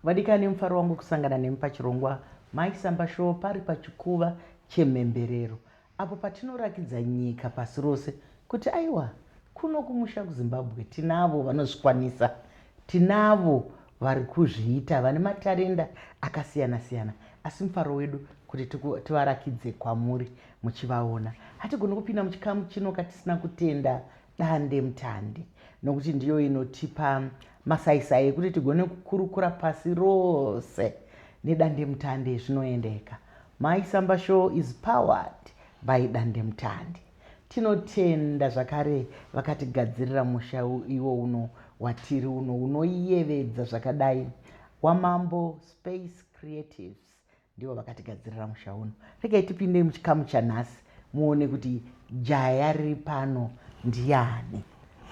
Vadikani, mufaro wangu kusangana nemi pachirongwa Mai Samba Show pari pachikuva chemhemberero apo patinorakidza nyika pasi rose kuti aiwa kuno kumusha kuZimbabwe tinavo vanozvikwanisa, tinavo vari kuzviita vane matarenda akasiyana siyana, asi mufaro wedu kuti tivarakidze kwamuri muchivaona. Hatigoni kupinda muchikamu chino katisina kutenda dande mutande nokuti ndiyo inotipa masaisai ekuti tigone kukurukura pasi rose nedandemutande zvinoendeka. Mai Samba Show is powered by Dandemutande. Tinotenda zvakare vakatigadzirira musha iwo uno watiri uno unoyevedza zvakadai, waMambo Space Creatives ndivo vakatigadzirira musha uno. Regai tipinde muchikamu chanhasi muone kuti jaya riri pano ndiyani.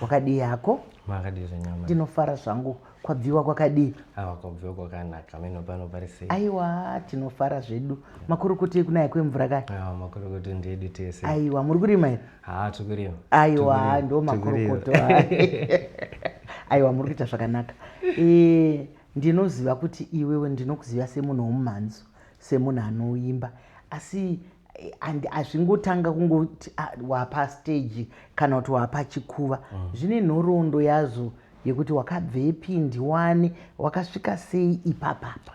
Wakadii hako? Makadii zvenyama? Ndinofara zvangu. Kwabviwa kwakadii? Awa, kwabviwa kwakanaka. Meno pano pari sei? Aiwa, tinofara zvedu. Makurukuti ekunaya kwemvura kaya? Awa, makurukuti ndedu tese. Aiwa, muri kurima here? Haa, tiri kurima. Aiwa, ndo makurukuto. Aiwa, muri kuita zvakanaka. E, ndinoziva kuti iwewe ndinokuziva semunhu womumhanzo, semunhu anoimba, asi hazvingotanga kungoti wapa stage kana kuti wapa chikuva. Zvine nhoroondo yazvo yekuti wakabvepi, ndiwani, wakasvika sei ipapapa.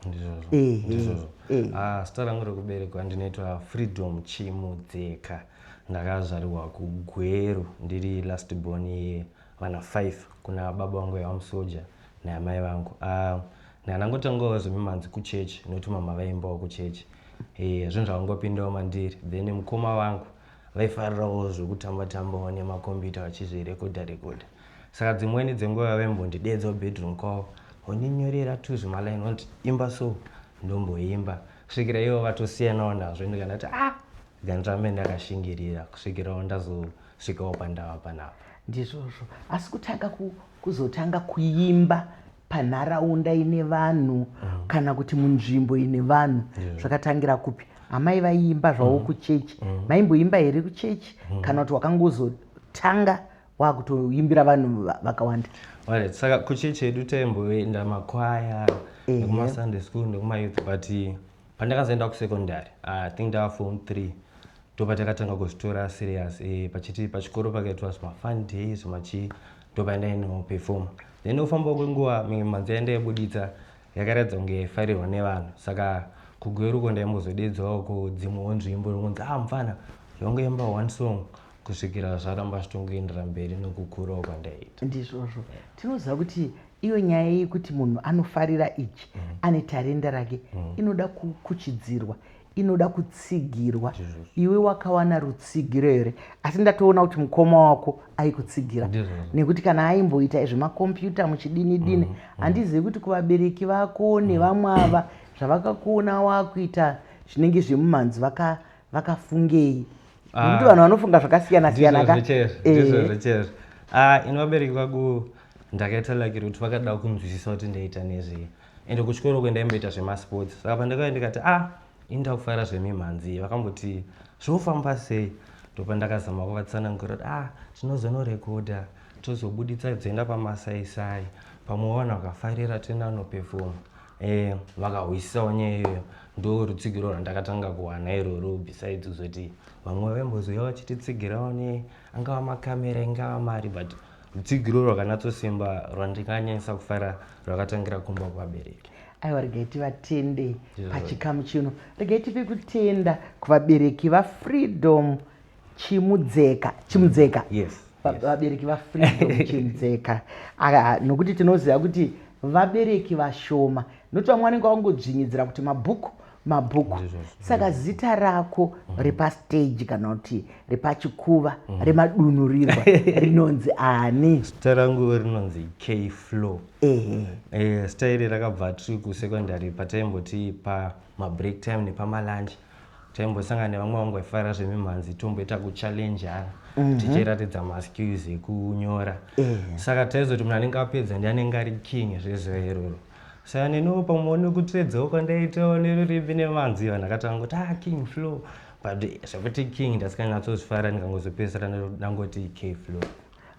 Ndizvozvo. Ah, zita rangu rekuberekwa ndinoitwa Freedom Chimudzeka. Ndakazvarirwa kuGweru, ndiri last born yevana 5 kuna baba vangu vaiva musoja naamai vangu. Ah, ndandangotangawo zvemimhanzi kuchechi nokuti mama vaimbawo kuchechi. Zvinhu zvakangopindawo mandiri. Then mukoma vangu vaifarirawo zvekutamba tambawo nemakombiyuta vachizvirekodha rekodha, saka dzimweni dzenguva vaimbondidedza kubedroom kwavo, vondinyorera tuzvimalaini, vanoti imba so, ndomboimba kusvikira ivo vatosiyanawo nazvo. Ndikandati ah, ndirambe ndakashingirira kusvikirawo ndazosvikawo pandava panapa. Ndizvozvo, asi kutanga kuzotanga kuimba panharaunda ine vanhu kana kuti munzvimbo ine vanhu zvakatangira kupi? Amai vaiimba zvavo kuchechi. Maimboimba here kuchechi kana kuti wakangozotanga wakutoimbira vanhu vakawanda? Alright, saka kuchechi yedu taimboenda makwaya nekumasunday school nekumayouth, but pandakazoenda kusecondary, I think ndava form 3, ndopatakatanga kuzvitora serious. Pachiti pachikoro pakaitwa zvimafun day, zvimachii, ndopandainoperforma. Then kufamba kwenguva mimwe mhanzi yandaibuditsa yakaratidza kunge yaifarirwa nevanhu, saka kuGweruko ndaimbozodedzawo kudzimwewo nzvimbo nokunzi ah, mufana yongoimba one song, kusvikira zvaramba zvitongoendera mberi nokukurawo kwandaiita. Ndizvozvo. Tinoziva kuti iyo nyaya yekuti munhu anofarira ichi, ane tarenda rake, inoda kukuchidzirwa, inoda kutsigirwa. Iwe wakawana rutsigiro here? Asi ndatoona kuti mukoma wako aikutsigira nekuti kana aimboita zvemakombiyuta muchidini dini. Handizivi kuti kuvabereki vako nevamwe ava zvavakakuona wakuita zvinenge zvemumhanzi vakafungei, nekuti vanhu vanofunga zvakasiyana siyana ka. Ndizvozvo chaizvo. Ah, ini vabereki vangu ndakaita lucky kuti vakada kunzwisisa kuti ndaita nezvei, ende kuchikoro kwendaimboita zvemasports. Saka pandakauya ndikati ah, ini ndakufarira zvemimhanzi, vakamboti zvofamba sei? Ndopandakazama kuvatsanangura kuti ah, tinozonorekodha, tozobuditsa, dzoenda pamasaisai, pamwe vanhu vakafarira toenda noperforma. Vakahwisisawo nyaya iyoyo. Ndo rutsigiro rwandakatanga kuwana iroro, besides kuzoti vamwe vaimbozouya vachititsigirawo ne angava makamera, ingava mari, but rutsigiro rwakanatsosimba rwandinganyanyisa kufara rwakatangira kumba kuvabereki. Aiwa, regai tivatende pachikamu chino. Regai tipe kutenda kuvabereki vaFreedom Chimudzeka, Chimudzeka. Yes. Vabereki vaFreedom Chimudzeka, nokuti tinoziva kuti vabereki vashoma, nokuti vamwe vanenge vangodzvinyidzira kuti mabhuku, mabhuku. Saka zita rako repastage kana kuti repachikuva remadunhurirwa rinonzi ani? Zita rangu rinonzi K Flow. Zita iri rakabva tiri kusecondary, pataimboti pamabreak time nepamalunch taimbosangana nevamwe vangu vaifarira zvemimhanzi, tomboita kuchallengeana tichiratidza maskills ekunyora. Saka taizoti munhu anenge apedza ndi anenge ari king zvezuva iroro. Saka neniwo pamwe nekutsvedzawo kwandaitawo nerurimi nemanzi, vanhu akatanga kuti ah, King Flow, but zvekuti king ndasinganyatsozvifara, ndikangozopedzisira ndangoti K Flow.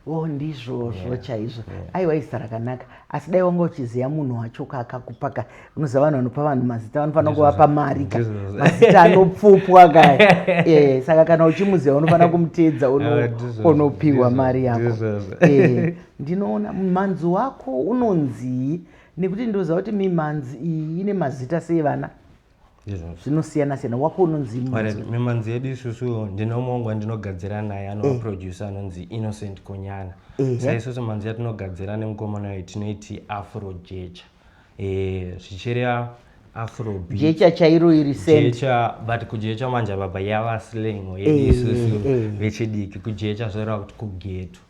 O, ndizvozvo chaizvo. Aiwa, izita rakanaka, asi dai wanga uchiziva munhu wacho kaakakupa ka. Unoziva vanhu vanopa vanhu mazita vanofanira kuvapa mari ka. Mazita anopfupwa kaya. Saka kana uchimuziva unofanira kumuteedza unopiwa mari yako. Ndinoona mumhanzi wako unonzii? Nekuti ndinoziva kuti mimhanzi iyi ine mazita seevana, zvinosiyana siyana. Wako unonzi? Mimhanzi yedu isusu, ndine umwe wangu wandinogadzira naye anova producer, anonzi Innocent Konyana. Sa isusu mhanzi yatinogadzira nemukomana uyu tinoiti Afro Jecha, zvichireva afrobeat. Jecha chairo iri sand? Jecha, but kujecha manje baba yava slang yedu isusu vechidiki. Kujecha zvoreva kuti kughetto.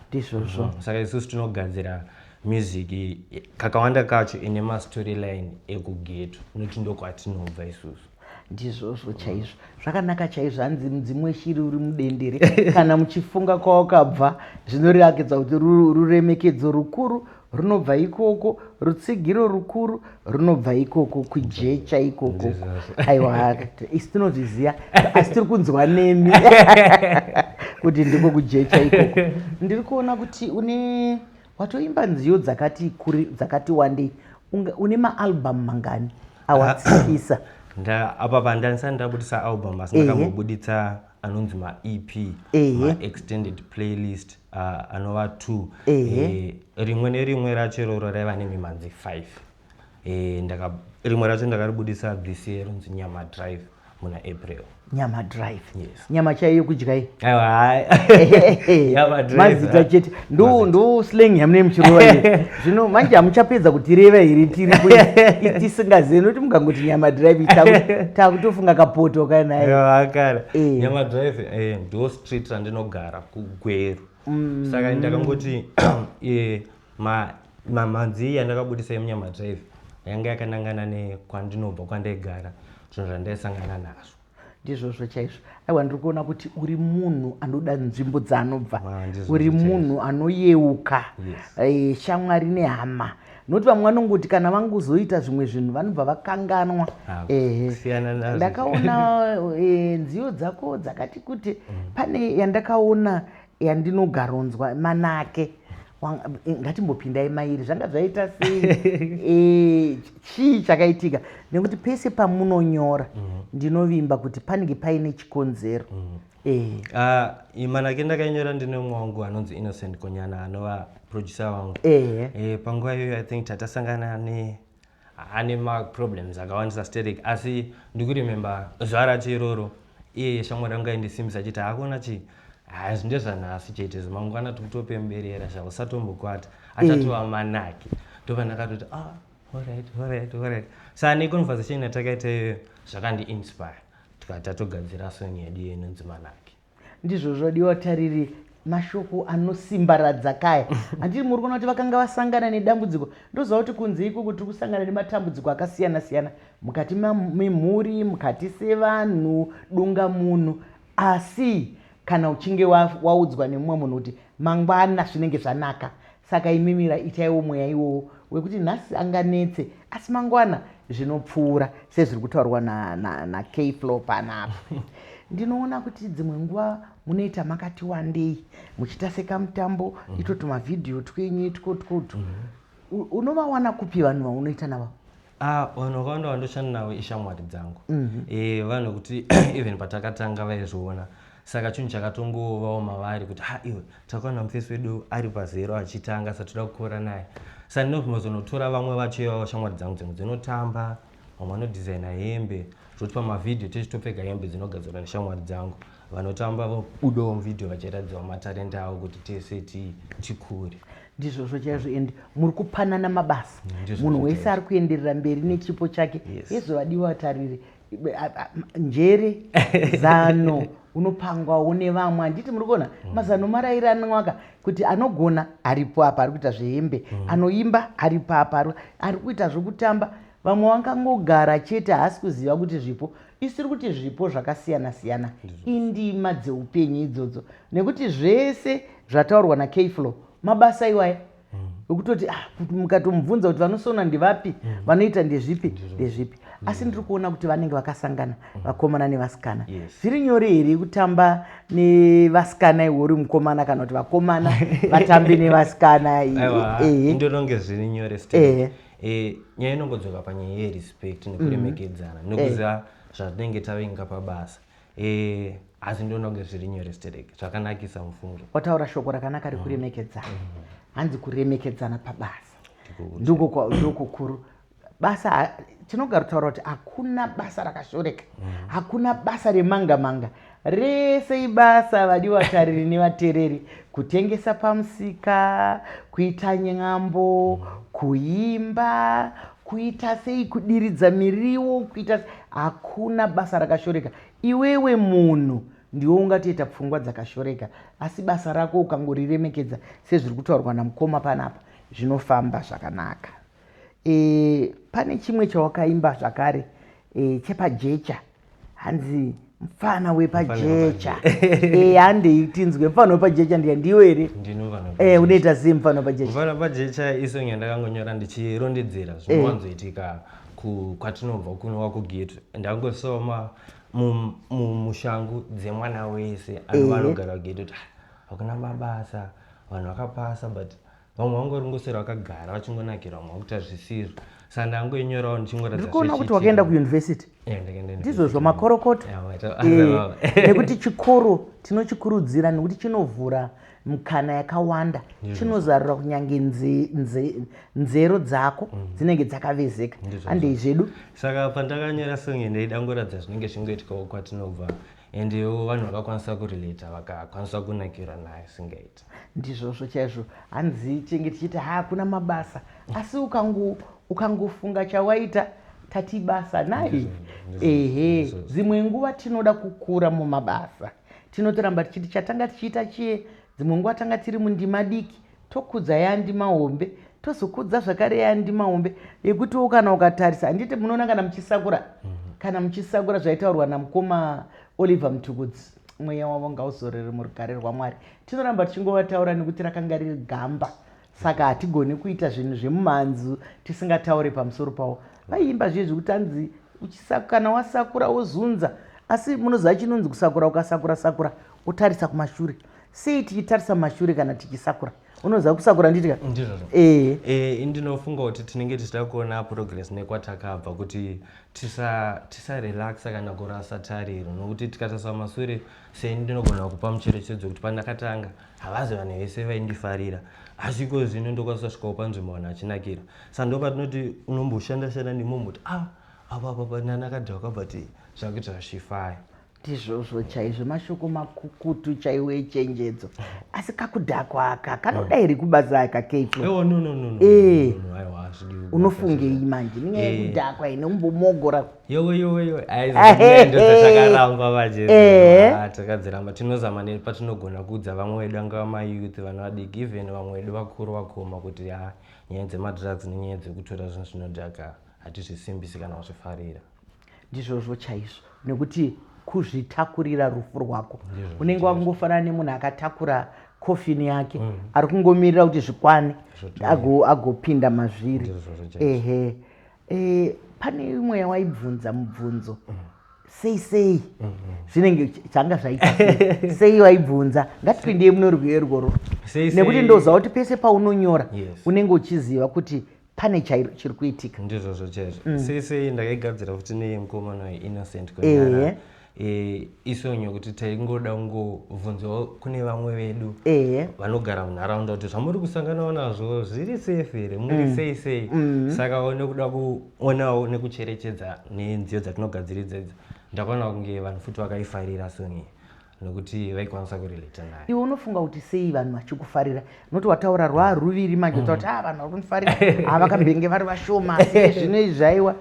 Ndizvozvo. Saka isusu tinogadzira music kakawanda kacho ine mastoryline ekughetto, nokuti ndokwatinobva isusu. Ndizvozvo chaizvo, zvakanaka chaizvo. Hanzi mudzimu weshiri uri mudendere. Kana muchifunga kwawakabva, zvinorakidza kuti ruremekedzo rukuru runobva ikoko, rutsigiro rukuru runobva ikoko, kujecha ikoko. Aiwa, isu tinozviziva, asi tiri kunzwa nemi kuti ndiko kujecha ikoko. Ndiri kuona kuti une watoimba nziyo dzakati kuri, dzakati wandei. Une maalbum mangani awatsikisa? Apa pandandisati ndabudisa album, asi ndakambobuditsa anonzi maEP, maextended playlist, anova two. Rimwe nerimwe racho iroro raiva nemimhanzi 5. Rimwe racho ndakaribudisa this year, ronzi Nyama Drive, muna April. Nyama Drive? Yes. Nyama chaiyo yekudyai? Aiwa, hai. Nyama Drive. Mazita chete, ndo ndo slang yamune muchirova iyo. Zvino manje hamuchapedza kutireva here? Tiripo tisingazivi, nokuti mukangoti Nyama Drive takutofunga kapoto kanaye. Aiwa, kare. Nyama Drive, ndo street randinogara kuGweru. Saka ndakangoti mimhanzi yandakabudisa yemuNyama Drive yanga yakanangana nekwandinobva, kwandaigara, zvinhu zvandaisangana nazvo. Ndizvozvo chaizvo. Aiwa, ndiri kuona kuti uri munhu anoda nzvimbo dzaanobva. Ah, ndizvozvo Uri chaizvo. munhu anoyeuka shamwari nehama, nokuti vamwe vanongoti kana vangozoita zvimwe zvinhu vanobva vakanganwa. Ah, Ehe. kusiyana nazvo. Ndakaona nziyo dzako dzakati kuti. Pane yandakaona yandinogaronzwa, Manake. Ngatimbopindai mairi. Zvanga zvaita sei? Chii chakaitika? Nekuti pese pamunonyora, ndinovimba kuti panenge paine chikonzero. Ah, Manake ndakainyora ndine mumwe wangu anonzi Innocent Konyana, anova producer wangu. Panguva iyoyo I think tatasangana ne ane maproblems akawandisa sterek, asi ndikuremember zuva racho iroro iye shamwari yangu aindisimbisa achiti, "Hakuna chi, hazvi ndezvanhasi chete, zvimangwana tikutopemberera, zvausatombokwata, achatova manake." Ndobva ndakatoti, "Ah, alright." Saka neconversation yatakaita iyoyo zvakandiinspire, tikati tatogadzira song yedu iyo inonzi Manake. Ndizvozvo, diwa tariri, mashoko anosimbaradza kaya. Handiti muri kuona kuti vakanga vasangana nedambudziko? Ndoziva kuti kunze ikoko tiri kusangana nematambudziko akasiyana siyana mukati memhuri, mukati sevanhu, dunga munhu. Asi kana uchinge waudzwa nemumwe munhu kuti mangwana zvinenge zvanaka, saka imimira itaiwo mweya iwowo wekuti nhasi anganetse, asi mangwana zvinopfuura, sezviri kutaurwa naKflow panapa. Ndinoona kuti dzimwe nguva munoita makati wandei muchiita sekamutambo, ito tumavhidhiyo twenyu itwotwotu. Unovawana kupi vanhu vaunoita navo? Ah, vanhu vakawanda vandoshanda navo ishamwari dzangu. Vanhu kuti even patakatanga vaizviona, saka chinhu chakatongovawo mavari kuti, "Ha, iwe, takaona mufesi wedu ari pazero achitanga, satoda kukura naye." Saka ndinozonotora vamwe vacho ivavo, shamwari dzangu dzimwe dzinotamba, vamwe vanodhizaina hembe, zvoti pamavhidhiyo tichitopfeka hembe dzinogadzirwa neshamwari dzangu. Vanotamba vobudawo muvhidhiyo vachiratidzawo matarenda avo kuti tese tikure. Ndizvozvo chaizvo, and muri kupanana mabasa. Ndizvozvo Munhu wese chaizvo. ari kuenderera mberi nechipo chake. Yezvovadiwa vatariri, njere, zano unopangwawo nevamwe. Handiti muri kuona mazano marayiranwaka kuti anogona aripo apa, ari kuita zvehembe, anoimba aripo apa, ari kuita zvokutamba. Vamwe vangangogara chete, haasi kuziva kuti zvipo isiri kuti zvipo zvakasiyana siyana, indima dzeupenyu idzodzo, nekuti zvese zvataurwa naKflow mabasa iwaya. Wekutoti ah, kuti mukatomubvunza kuti vanosona ndevapi, vanoita ndezvipi ndezvipi, asi ndiri kuona kuti vanenge vakasangana vakomana nevasikana. Zviri nyore here kutamba nevasikana iwe uri mukomana, kana kuti vakomana vatambe nevasikana? Aiwa, ndinonge zviri nyore. Nyaya inongodzoka panyaya yerespect nekuremekedzana nekuziva zvatinenge tavinga pabasa. Asi ndinoona kunge zviri nyore stereke, zvakanakisa mufunge. Wataura shoko rakanaka rekuremekedzana. Hanzi kuremekedzana pabasa ndiko ndokukuru basa. Tinogara kutaura kuti hakuna basa rakashoreka, hakuna basa remanga manga, rese ibasa. Vadiwa tariri nevateereri, kutengesa pamusika, kuita nyambo, kuimba, kuita sei, kudiridza miriwo, kuita hakuna basa rakashoreka. Iwewe munhu ndiwe ungatoita pfungwa dzakashoreka, asi basa rako ukangoriremekedza sezviri kutaurwa namukoma panapa, zvinofamba zvakanaka. Pane chimwe chawakaimba zvakare, chepajecha, hanzi "Mufana wepajecha". Handei tinzwe "Mufana wepajecha". Ndiya ndiyo here? Unoita sei "Mufana wepajecha"? "Mufana wepajecha" isong yandakangonyora ndichirondedzera zvinowanzoitika kwatinobva kunova kugeto. Ndangosoma mushangu dzemwana wese anova anogara kugeto kuti "Ah, hakuna mabasa, vanhu vakapasa, but vamwe vangori ngoswera vakagara vachingonakirwa, vamwe vakuita zvisizvo." Saka ndangoinyorawo ndichingoratidza Ndiri kuona kuti wakaenda kuyunivhesiti. Ndakaenda. Ndizvozvo, makorokoto. Nekuti chikoro tinochikurudzira nekuti chinovhura mukana yakawanda, chinozarura kunyange nzero dzako dzinenge dzakavezeka. Handei zvedu. Saka pandakanyora song ndaida ngoratidza zvinenge zvingoitikawo kwatinobva, endewo vanhu vakakwanisa kurelata, vakakwanisa kunakirwa nayo singaiti. Ndizvozvo chaizvo. Hanzi tinge tichiti hakuna mabasa, asi ukangofunga chawaita, tati basa nai. Ehe, dzimwe nguva tinoda kukura mumabasa, tinotoramba tichiti chatanga tichiita chiye. Dzimwe nguva tanga tiri mundima diki, tokudza yandima hombe, tozokudza zvakare yandima hombe yekutiwo kana ukatarisa, handiti munoona kana muchisakura, kana muchisakura, zvaitaurwa namukoma Oliver Mutukudzi, mweya wavo ngauzorere murugare rwaMwari. Tinoramba tichingovataura nekuti rakanga riri gamba, saka hatigoni kuita zvinhu zvemumanzu tisingatauri pamusoro pavo. Vaiimba zviye zvekuti hanzi kana wasakura wozunza, asi munoziva chinonzi kusakura, ukasakura sakura wotarisa kumashure. Sei tichitarisa mumashure kana tichisakura? Unoziva kusakura, nditika? Ndizvozvo. Ee. Ndinofunga kuti tinenge tichida kuona progress nekwatakabva, kuti tisarelaxa kana kurasa tariro, nokuti tikatarisa masure, sei ndinogona kupa mucherechedzo kuti pandakatanga havazi vanhu vese vaindifarira, asi iko zvino ndokwanisa kusvikawo panzvimbo vanhu vachinakira. Saka ndo patinoti unomboshanda shanda nemomboti ah, apa apa ndanakadhakwa, but zvakuita zvichifaya. Ndizvozvo chaizvo, mashoko makukutu chaiwo echenjedzo. Asi kakudhakwa aka kanoda here kubasa aka, Keifo? Ewa, no, no, no, no. No, no, aiwa, hazvidiwi kubasa. Unofungei manje nenyaya yekudhakwa ine umbomogora? Yowe, yowe, yowe, aizotakaramba manje. Takadziramba. Tinozama nepatinogona kuudza vamwe vedu, angava mayouth, vana vadiki, even vamwe vedu vakuru vakoma, kuti ha, nyaya dzemadrugs nenyaya dzekutora zvinhu zvinodhaka hatizvisimbisi kana kuzvifarira. Ndizvozvo chaizvo, nekuti kuzvitakurira rufu rwako. Unenge wakungofanana nemunhu akatakura kofini yake, ari kungomirira kuti zvikwane agopinda mazviri. Ndizvozvo chaizvo. Ehe. Pane imwe yawaibvunza mubvunzo, sei sei zvinenge changa zvaita sei? Sei waibvunza? Ngatipindei muno rwiyo irworwo. Sei Nekuti ndoziva kuti pese paunonyora unenge uchiziva kuti pane chiri kuitika. Ndizvozvo chaizvo. Sei sei ndakaigadzira futi nemukomana weInnocent Konyara. Isong yokuti taingoda kungovhunzawo kune vamwe vedu vanogara munharaunda kuti zvamuri kusanganawo nazvo zviri safe here, muri sei sei. Saka nekuda kuonawo nekucherechedza nenziyo dzatinogadziridza idzi, ndakaona kunge vanhu futi vakaifarira song iyi nekuti vaikwanisa kurelata nayo. Iwe unofunga kuti sei vanhu vachikufarira? Noti wataura rwaruviri manje, utaura kuti ah, vanhu vari kundifarira, ah, vakambenge vari vashoma, asi zvino izvi zvaiwa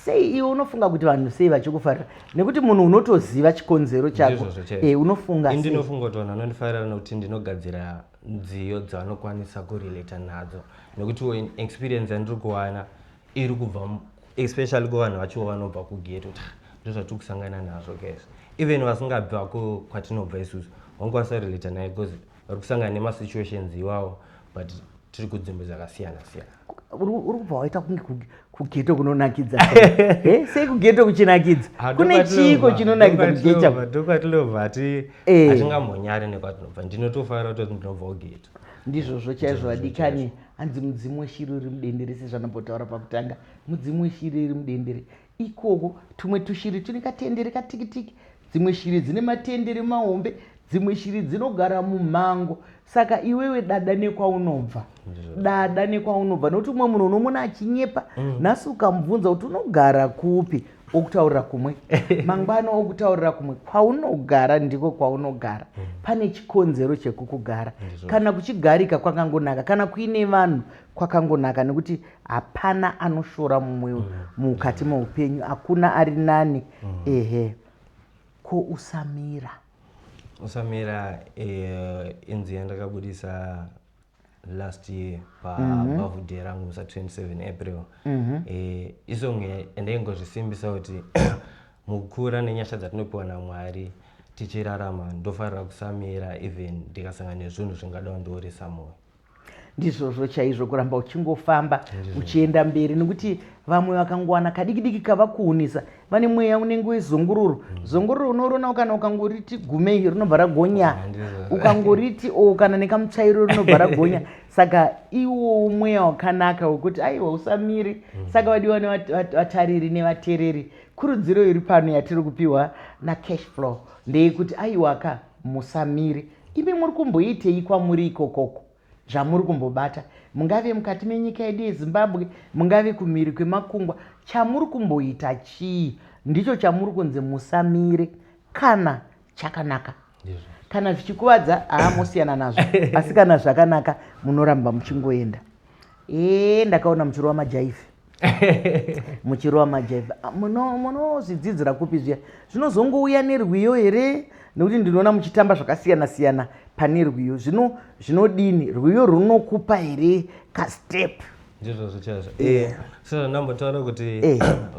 sei? Iwe unofunga kuti vanhu sei vachikufarira? Nekuti munhu unotoziva chikonzero chako. Ndizvozvo chaizvo. Unofunga Ini sei? Ndinofunga kuti vanhu vanondifarira nokuti ndinogadzira nziyo dzavanokwanisa kurelata nadzo, nekuti experience yandiri kuwana iri kubva especially kuvanhu vacho vanobva kugeto, kuti "Ah, ndozvatiri kusangana nazvo guys." Even vasingabva kwatinobva isusu vangokwanisa kurelata naye because vari kusangana nemasituations iwawo, but Tiri kudzimbo dzakasiyana siyana. Uri kubva waita kunge kugeto kunonakidza. Eh, sei kugeto kuchinakidza? Ah, Kune chiiko chinonakidza kugeto? Ndokwatinobva Eh. Hatingambonyari nekwatinobva. Ndinotofarira kutoti ndinobva kugeto. Ndizvozvo chaizvo vadikani. Hanzi mudzimu weshiri uri mudendere, sezvandambotaura pakutanga. Mudzimu weshiri uri mudendere. Ikoko tumwe tushiri tune katendere katikitiki, dzimwe shiri dzine matendere mahombe, dzimwe shiri dzinogara mumhango. Saka iwewe dada nekwaunobva, dada nekwaunobva, nokuti umwe munhu unomuona achinyepa. Nhasi ukamubvunza kuti unogara kupi, okutaurira kumwe, mangwana okutaurira kumwe. Kwaunogara ndiko kwaunogara, pane chikonzero chekukugara. Kana kuchigarika kwakangonaka, kana kuine vanhu kwakangonaka, nekuti hapana anoshora mumwe mukati meupenyu, hakuna ari nani. Ehe, ko Usamira? Usamira inzi yandakabudisa last year pabirthday rangu musa 27 April. Isong yandaingozvisimbisa kuti mukukura nenyasha dzatinopiwa naMwari tichirarama, ndofarira kusamira even ndikasangana nezvinhu zvingada kundioresa mwoyo. Ndizvozvo chaizvo, kuramba uchingofamba uchienda mberi, nekuti vamwe vakangowana kadiki diki kavakuunisa, vane mweya unenge wezongororo. Zongororo unoriona kana ukangoriti gumei rinobva ragonya, ukangoriti o kana nekamutsvairo rinobva ragonya. Saka iwowo mweya wakanaka wekuti aiwa, usamiri. Saka vadiwa nevatariri nevateereri, kurudziro iri pano yatiri kupiwa naCash Flow ndeyekuti aiwaka, musamiri. Imi muri kumboitei kwamuri ikokoko zvamuri kumbobata, mungave mukati menyika yedu yeZimbabwe, mungave kumhiri kwemakungwa, chamuri kumboita chii? Ndicho chamuri kunzi musamire kana chakanaka. Kana zvichikuvadza, haamosiyana nazvo, asi kana zvakanaka munoramba muchingoenda. E, ndakaona muchirova majaivi, muchirova majaivi. Ah, munozvidzidzira kupi zviya? Zvinozongouya nerwiyo here? Nekuti ndinoona muchitamba zvakasiyana siyana pane rwiyo. Zvino zvinodini, rwiyo runokupa here kastep? Ndizvozvo chaizvo. So ndambotaura kuti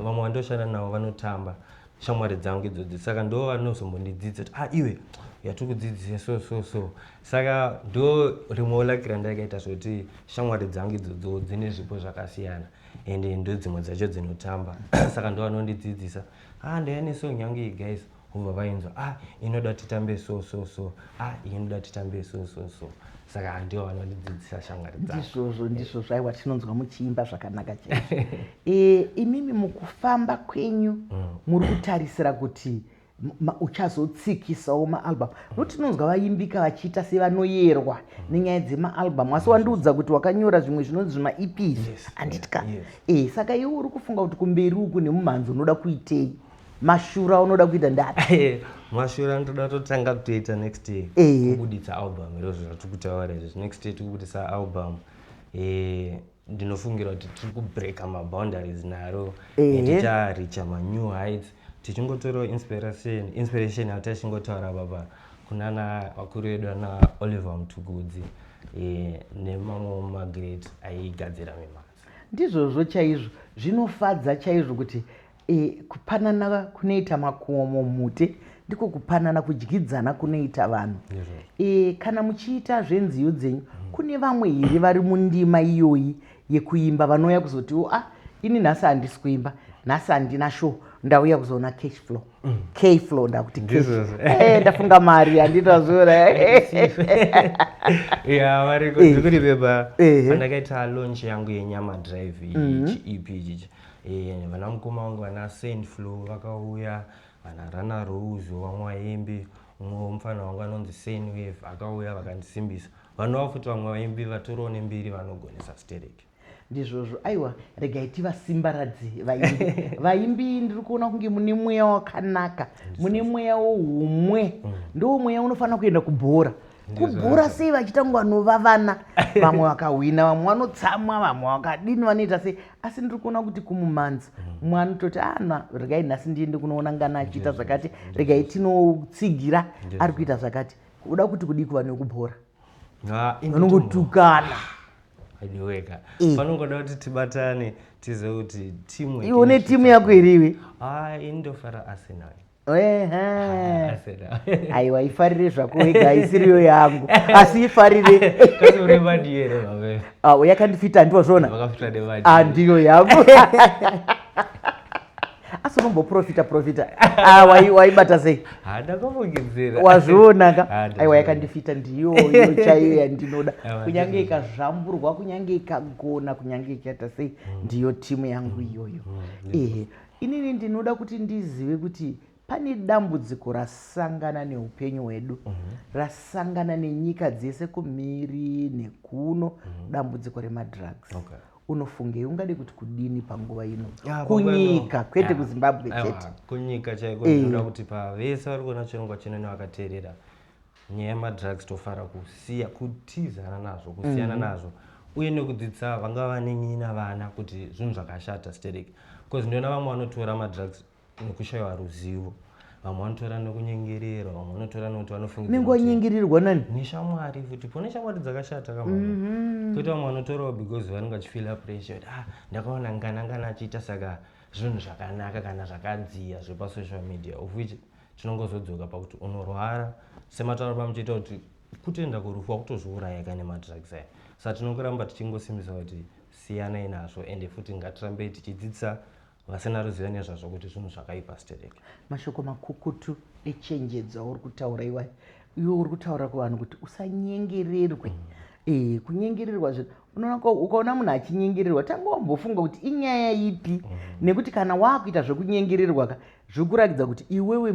vamwe vandoshanda navo vanotamba, shamwari dzangu idzodzi, saka ndo vanozombondidzidzisa kuti, ah, iwe yatiri kudzidzisa so so so. Saka ndo rimwewo laki randakaita zvekuti shamwari dzangu idzodzo dzine zvipo zvakasiyana, ende ndo dzimwe dzacho dzinotamba, saka ndo vanondidzidzisa, ah, ndaya nesong yangu iyi guys, vobva vainzwa, ah, inoda titambe so so so, ah, iyi inoda titambe so so so. Saka ndivo vanondidzidzisa, shamwari dzangu. Ndizvozvo, ndizvozvo. Aiwa, tinonzwa muchiimba zvakanaka chaizvo. E, imimi mukufamba kwenyu muri kutarisira kuti uchazotsikisawo maalbum? Nokuti tinonzwa vaimbika vachiita sevanoyerwa nenyaya dzemaalbum, asi wandiudza kuti wakanyora zvimwe zvinonzi zvimaEPs. Yes. Handitika? Yes. E, saka iwe uri kufunga kuti kumberi uku nemumhanzi unoda kuitei? Mashura unoda kuita ndapi? Mashura ndoda totanga kutoita next year, kubuditsa album. Irozvo zvatiri kutaura izvi, next year tiri kubuditsa album. Ndinofungira kuti tiri kubreaka maboundaries naro. Ticharicha manew heights, tichingotorawo inspiration yatachingotaura baba kunana vakuru vedu ana Oliver Mutukudzi nemamwe magreat aigadzira mimhanzi. Ndizvozvo chaizvo, zvinofadza chaizvo kuti kupanana kunoita makomo mute ndiko kupanana kudyidzana kunoita vanhu. Kana muchiita zvenziyo dzenyu, kune vamwe here vari mundima iyoyi yekuimba vanouya kuzotiwo, ah, ini nhasi handisi kuimba, nhasi handina show, ndauya kuzoona Cash Flow, K Flow, ndakuti cash. Ndizvozvo. Ndafunga mari, handitazviona. Ya, variko. Ndiri pandakaita launch yangu yeNyama Drive, chiEP ichichi, vana mukoma vangu vana Saint Flow vakauya, vana Rana Rose, vamwe vaimbi, umwe mufana wangu anonzi Sain Wave akauya, vakandisimbisa. Vanova futi vamwe vaimbi vatoriwo nembiri vanogonesa stereki. Ndizvozvo. Aiwa, regai tivasimbaradze vaimbi. Vaimbi, ndiri kuona kunge mune mweya wakanaka, mune mweya woumwe. Ndo mweya unofanira kuenda kubhora. Kubhora sei vachiita kunge vanovavana? Vamwe vakahwina, vamwe vanotsamwa, vamwe vakadini, vanoita sei? Asi ndiri kuona kuti kumumhanzi mumwe anototi, ana, regai nhasi ndiende kunoona ngana achiita zvakati, regai tinotsigira ari kuita zvakati. Uda kuti kudii kuvanhu vekubhora vanongotukana? Adiweka, panongoda kuti tibatane, tizive kuti teamwork. Iwe une timu yako iriwe? Ah, ini ndofara Arsenal. Ehe. Arsenal. Aiwa, ifarire zvako wega, isiriyo yangu, asi ifarire. Kasi uri madi here, mave? Ah, yakandifita, ndiwazviona. Vakafita nemadi. Ah, ndiyo yangu, asi unomboprofita profita. Ah, waibata sei? Handakafungidzira. Wazviona ka? Ah, Aiwa, ndazviona. yakandifita, ndiyoyo chaiyo yandinoda. Aiwa, Kunyange ndizvozvo. ikazvamburwa, kunyange ikagona, kunyange ikaita sei, ndiyo timu yangu iyoyo. Ehe, inini ndinoda kuti ndizive kuti pane dambudziko rasangana neupenyu hwedu, rasangana nenyika dzese kumhiri nekuno, dambudziko remadrugs. Unofungei? Ungade kuti kudini panguva ino Ya, panguva ino- kunyika, kwete Ya. kuZimbabwe Aiwa, chete? kunyika chaiko ndinoda kuti pavese vari kuona chirongwa chino nevakateerera, nyaya yemadrugs tofara kusiya, kutizana nazvo, kusiyana nazvo, uye nekudzidzisa vangava vanin'ina, vana, kuti zvinhu zvakashata stereki, because ndinoona vamwe vanotora madrugs nekushayiwa ruzivo, vamwe vanotora nekunyengererwa, vamwe vanotora nekuti vanofungidzira Unenge kuti- wanyengererwa nani? Neshamwari futi, pone shamwari dzakashata kamama. Kwete vamwe vanotorawo because vanenge vachifeela pressure kuti, ah, ndakaona ngana ngana achiita, saka zvinhu zvakanaka kana zvakadziya zvepasocial media, of which tinongozodzoka pakuti unorwara sematauro pamuchiita kuti kutoenda kurufu, wakutozviuraya ka nemadrugs aya. Saka tinongoramba tichingosimbisa kuti siyanai nazvo, ende futi ngatirambei tichidzidzisa vasina ruzivo nezvazvo kuti zvinhu zvakaipa stereki. Mashoko makukutu echenjedzo auri kutaura iwayo. Iwe uri kutaura kuvanhu kuti usanyengererwe. Kunyengererwa zvinhu, unoona, ukaona munhu achinyengererwa, tanga wambofunga kuti inyaya ipi, nekuti kana waakuita zvekunyengererwa ka, zviri kuratidza kuti iwewe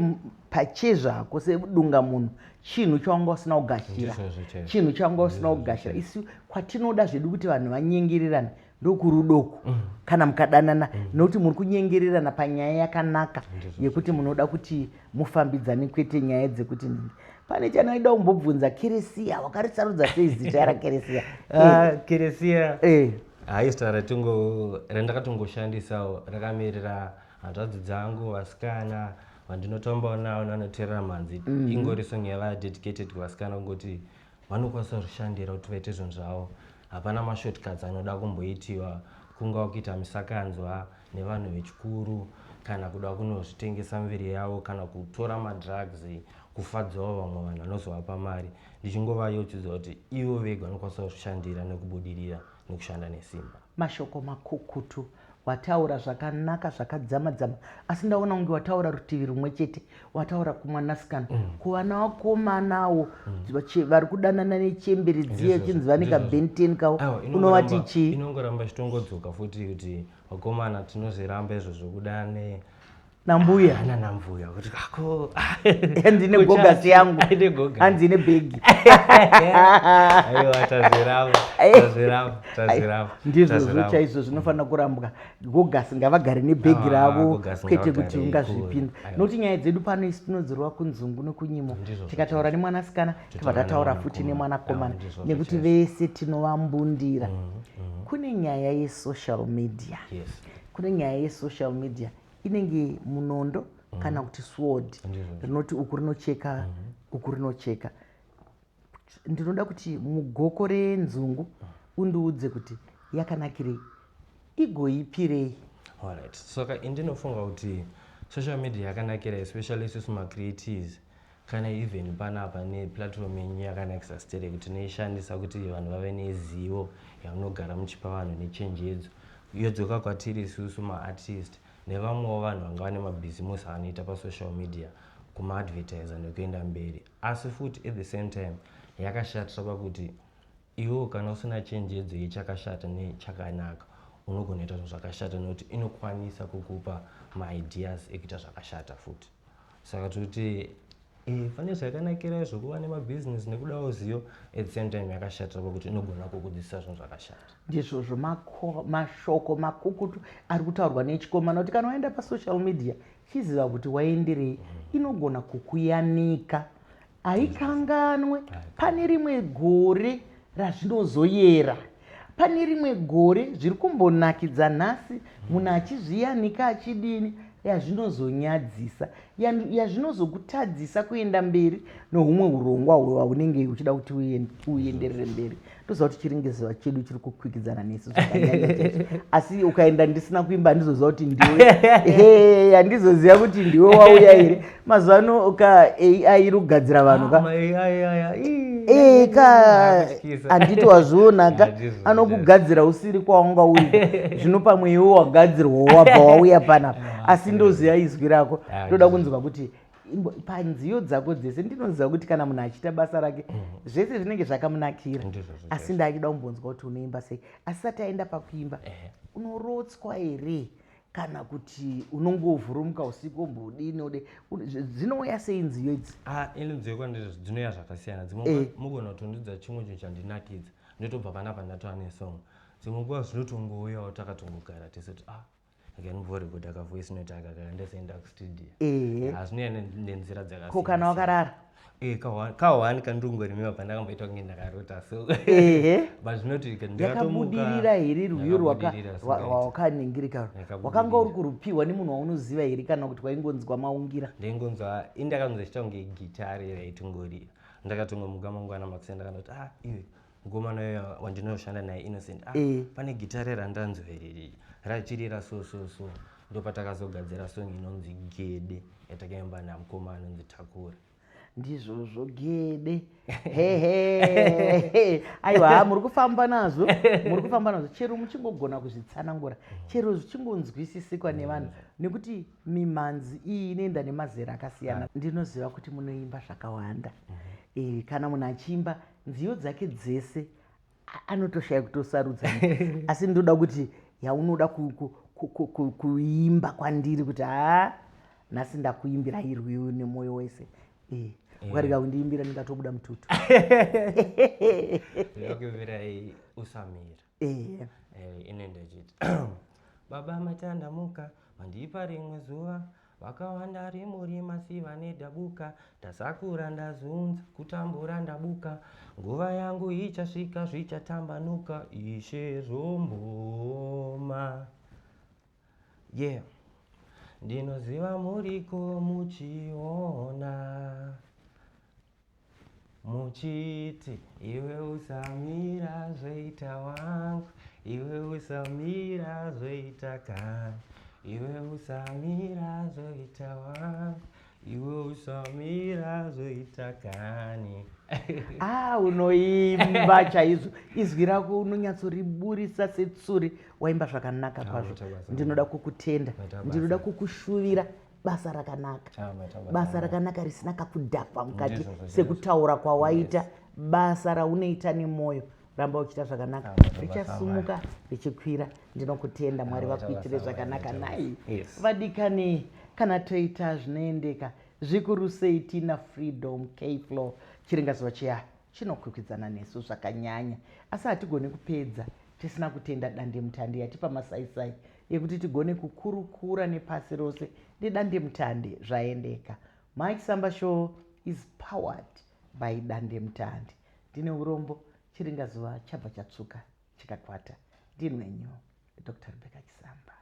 pachezvako sedunga munhu, chinhu chawanga usina kugashira. Ndizvozvo chaizvo. Chinhu chawanga usina kugashira. Isu kwatinoda zvedu kuti vanhu vanyengererane ndokurudoku, kana mukadanana, nokuti muri kunyengererana panyaya yakanaka yekuti munoda kuti mufambidzane, kwete nyaya dzekuti nini. Pane chanoida kumbobvunza, Keresiya, wakarisarudza sei zita raKeresiya? Ah, Keresiya hai, zita randakatongoshandisawo rakamirira hanzvadzi dzangu vasikana vandinotambawo navo nanoteerera mhanzi. Ingori song yava dedicated kuvasikana, kungoti vanokwanisa kuzvishandira kuti vaite zvinhu zvavo. Hapana mashortcuts anoda kumboitiwa, kungava kuita misakanzwa nevanhu vechikuru, kana kuda kunozvitengesa miviri yavo, kana kutora madrugs kufadzawo vamwe vanhu vanozovapa mari. Ndichingovayeuchidza kuti ivo vega vanokwanisa kuzvishandira nekubudirira nekushanda nesimba. Mashoko makukutu wataura, zvakanaka, zvakadzama-dzama, asi ndaona kunge wataura rutivi rumwe chete, wataura kumwanasikana. Kuvana vakomanawo vari kudanana nechemberi dziye, chinzi vane kabenten kavo, Aiwa, unovati chii? Inongoramba chitongodzoka futi kuti vakomana tinozviramba izvozvo kudane Nambuya. Ana nambuya, kuti ako Hanzi gogasi yangu. Aine gogasi. Hanzi ine bhegi. Aiwa, tazviramba, tazviramba, tazviramba. Ndizvozvo. Tazviramba. Chaizvo zvinofanira kurambwa. Gogasi ngavagare nebhegi Ah, ravo, gogasi kwete kuti ngavagare ungazvipinda. ikuru. Aiwa. Nokuti nyaya dzedu pano isi tinodzorwa kunzungu nekunyimo. Ndizvozvo. Tikataura nemwanasikana, tobva Totaura tataura futi nemwanakomana. nemwanakomana, Aiwa, ndizvozvo nekuti chaizvo. vese tinovambundira. Kune nyaya yesocial media. Kune nyaya yesocial media, inenge munondo kana kuti sword rinoti uku rinocheka, uku rinocheka. Ndinoda kuti mugoko renzungu undiudze kuti yakanakirei, igoipirei. Alright, saka indinofunga kuti social media yakanakira, especially isusu macreatives, kana even panapa neplatform yenyu yakanakisa stereki, tinoishandisa kuti vanhu vave nezivo yamunogara muchipa vanhu nechenjedzo. Yodzoka kwatiri isusu maartist nevamwewo vanhu vanga vane mabhizimusi avanoita pasocial media, kumaadvertisa nekuenda mberi. Asi futi at the same time yakashatira pakuti iwewo kana usina chenjedzo yechakashata nechakanaka, unogona kuita zvinhu zvakashata, nekuti inokwanisa kukupa maideas ekuita zvakashata futi. Saka toti pane zvakanakira zvokuva nemabhizinesi nekudawo zivo, at the same time yakashatira pakuti inogona kukudzidzisa zvinhu zvakashata. Ndizvozvo, mashoko makukutu ari kutaurwa nechikomana kuti kana waenda pasocial media, chiziva kuti waenderei. Inogona kukuyanika, haikanganwe. Pane rimwe gore razvinozoyera, pane rimwe gore zviri kumbonakidza nhasi, munhu achizviyanika achidini, yazvinozonyadzisa, yazvinozokutadzisa kuenda mberi nohumwe urongwa hwaunenge uchida kuti uenderere mberi. Toziva kuti chiringeziva chedu chiri kukwikwidzana nesu zvakanyanya chaizvo. Asi ukaenda ndisina kuimba handizoziva kuti ndiwe, handizoziva kuti ndiwe wauya here. Mazuva ano ka AI iri kugadzira vanhu ka. Ka handiti wazviona ka, anokugadzira usiri kwawanga uri. Zvino pamwe iwe wagadzirwa wabva wauya panapa, asi ndoziva izwi rako. Ndoda kunzwa kuti panziyo dzako dzese, ndinoziva kuti kana munhu achiita basa rake zvese zvinenge zvakamunakira, asi ndachida kumbonzwa kuti unoimba sei. Asi sati aenda pakuimba, unorotswa here kana kuti unongovhurumuka usiku ombodini ode? Dzinouya sei nziyo idzi? Ah, ini nziyo kwandiri dzinouya zvakasiyana. Dzimwe mugona kutondidza chimwe chinhu chandinakidza, ndotobva panapa ndatova nesong. Dzimwe nguva zvinotongouyawo takatongogara tese kuti, ah, akanimborekodha kavoice note aka kakandasaenda kustudio. Hazvinouya nenzira dzakasiyana. Ko kana wakarara? Kahwani kandongorimiwa pandakamboita kunge ndakarota so. But zvinoti Yakabudirira here rwiyo rwawakaningirika? Wakanga uri kurupiwa nemunhu waunoziva here kana kuti waingonzwa maungira? Ndaingonzwa, indakanzwa ichiita kunge gitari raitongorira. Ndakatongomuka mangwana makuseni, ndakandoti, ah, iwe mukomana uyo wandinoshanda naye, Innocent, ah, pane gitare randanzwa iriri rachirira so so so. Ndopatakazogadzira song inonzi Gede yatakaimba namukoma anonzi Takura. Ndizvozvo, Gede, hehe. Aiwa, muri kufamba nazvo, muri kufamba nazvo. Chero muchingogona kuzvitsanangura, chero zvichingonzwisisikwa nevanhu, nekuti mimhanzi iyi inoenda nemazera akasiyana. Ndinoziva kuti munoimba zvakawanda. Kana munhu achiimba nziyo dzake dzese anotoshaya kutosarudza, asi ndinoda kuti yaunoda kuimba kwandiri kuti haa, nhasi ndakuimbira irwiyo nemwoyo wese. Ukarega kundiimbira ndingatobuda mututu. Ndakuimbirai Usamira. Inoenda ichiti, baba matandamuka, mandipa rimwe zuva, vakawanda rimurima siva nedabuka, ndasakura, ndazunza, kutambura ndabuka, nguva yangu ichasvika, zvichatambanuka, ishe zvomboma. Yeah, ndinoziva muriko muchiona, muchiti iwe usamira zvoita wangu, iwe usamira zvoita kani, iwe usamira zvoita wangu, iwe usamira zvoita kani. Ah, unoimba chaizvo. Izwi rako unonyatsoriburisa setsuri. Waimba zvakanaka kwazvo. Ndinoda kukutenda, ndinoda kukushuvira basa rakanaka, basa rakanaka risina kakudhakwa mukati sekutaura kwawaita. Basa raunoita nemwoyo, ramba uchiita zvakanaka, richasumuka richikwira. Ndinokutenda, Mwari vakuitire zvakanaka. Nai vadikani, kana toita zvinoendeka zvikuru sei tina Freedom K Flow, chiringazuva chiya chinokwikwidzana nesu zvakanyanya, asi hatigoni kupedza tisina kutenda dandemutande yatipa masaisai yekuti tigone kukurukura nepasi rose nedandemutande. Zvaendeka. Mike Samba Show is powered by dandemutande. Ndine urombo, chiringazuva chabva chatsvuka chikakwata. Ndini wenyu Dr Rebecca Chisamba.